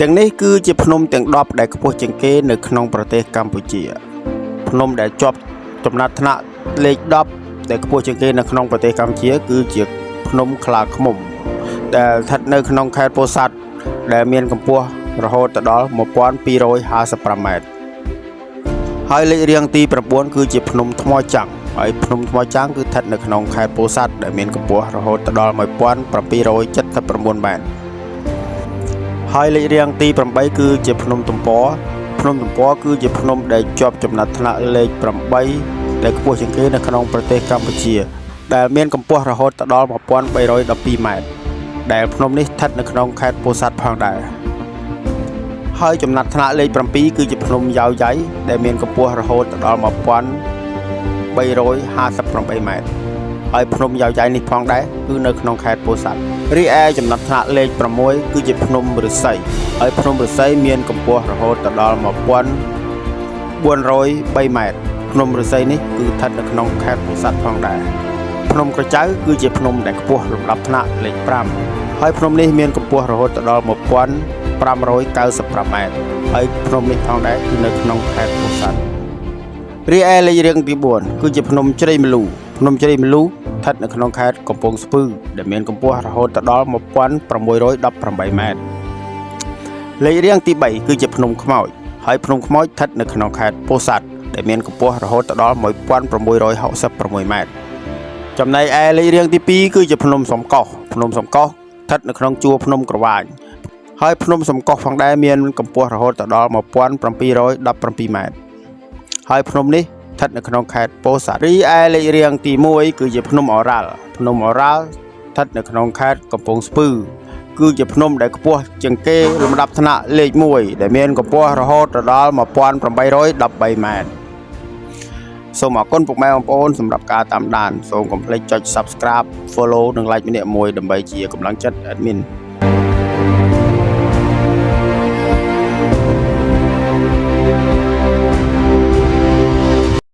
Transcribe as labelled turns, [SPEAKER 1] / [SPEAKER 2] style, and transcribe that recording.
[SPEAKER 1] ទាំងនេះគឺជាភ្នំទាំង10ដែលខ្ពស់ជាងគេនៅក្នុងប្រទេសកម្ពុជា ភ្នំដែលជាប់ចំណាត់ថ្នាក់លេខ10ដែលខ្ពស់ជាងគេនៅក្នុងប្រទេសកម្ពុជា គឺជាភ្នំខ្លាឃ្មុំ ដែលស្ថិតនៅក្នុងខេត្តពោធិ៍សាត់ដែលមានកម្ពស់រហូតដល់1255ម៉ែត្រហើយលេខរៀងទី9គឺជាភ្នំថ្មចាំងហើយភ្នំថ្មចាំងគឺស្ថិតនៅក្នុងខេត្តពោធិ៍សាត់ដែលមានកម្ពស់រហូតដល់1779ម៉ែត្រហើយលេខរៀងទី8គឺជាភ្នំទំពរភ្នំទំពរគឺជាភ្នំដែលជាប់ចំណាត់ថ្នាក់លេខ8ដែលខ្ពស់ជាងគេនៅក្នុងប្រទេសកម្ពុជា ដែលមានកម្ពស់រហូតដល់1312ម៉ែត្រដែលភ្នំនេះស្ថិតនៅក្នុងខេត្តពោធិ៍សាត់ផងដែរហើយចំណាត់ថ្នាក់លេខ7គឺជាភ្នំយ៉ាវយ៉ៃដែលមានកម្ពស់រហូតដល់1358ម៉ែត្រហើយភ្នំយ៉ាវយ៉ៃនេះផងដែរគឺនៅក្នុងខេត្តពោធិ៍សាត់រីឯចំណាត់ថ្នាក់លេខ6គឺជាភ្នំឫស្សីហើយភ្នំឫស្សីមានកម្ពស់រហូតដល់1403ម៉ែត្រភ្នំឫស្សីនេះគឺស្ថិតនៅក្នុងខេត្តពោធិ៍សាត់ផងដែរ ភ្នំក្រចៅគឺជាភ្នំដែលខ្ពស់លំដាប់ថ្នាក់លេខ5ហើយភ្នំនេះមានកម្ពស់រហូតដល់1595ម៉ែត្រហើយភ្នំនេះផងដែរគឺនៅក្នុងខេត្តពោធិ៍សាត់រីឯលេខរៀងទី4គឺជាភ្នំជ្រៃម្លូភ្នំជ្រៃម្លូស្ថិតនៅក្នុងខេត្តកំពង់ស្ពឺដែលមានកម្ពស់រហូតដល់1618ម៉ែត្រលេខរៀងទី3គឺជាភ្នំខ្មោចហើយភ្នំខ្មោចស្ថិតនៅក្នុងខេត្តពោធិ៍សាត់ដែលមានកម្ពស់រហូតដល់1666ម៉ែត្រ ចំណែកឯលេខរៀងទី2គឺជាភ្នំសំកោះភ្នំសំកោះស្ថិតនៅក្នុងជួរភ្នំក្រវាញហើយភ្នំសំកោះផងដែរមានកម្ពស់រហូតដល់1717ម៉ែត្រហើយភ្នំនេះស្ថិតនៅក្នុងខេត្តពោធិ៍សាត់រីឯលេខរៀងទី1គឺជាភ្នំអូរ៉ាល់ភ្នំអូរ៉ាល់ស្ថិតនៅក្នុងខេត្តកំពង់ស្ពឺគឺជាភ្នំដែលខ្ពស់ជាងគេលំដាប់ថ្នាក់លេខ1ដែលមានកម្ពស់រហូតដល់1813ម៉ែត្រ សូមអរគុណពុកម៉ែបងប្អូនសម្រាប់ការតាមដានសូមកុំភ្លេចចុច Subscribe, Follow និង Like ម្នាក់មួយដើម្បីជាកម្លាំងចិត្ត admin។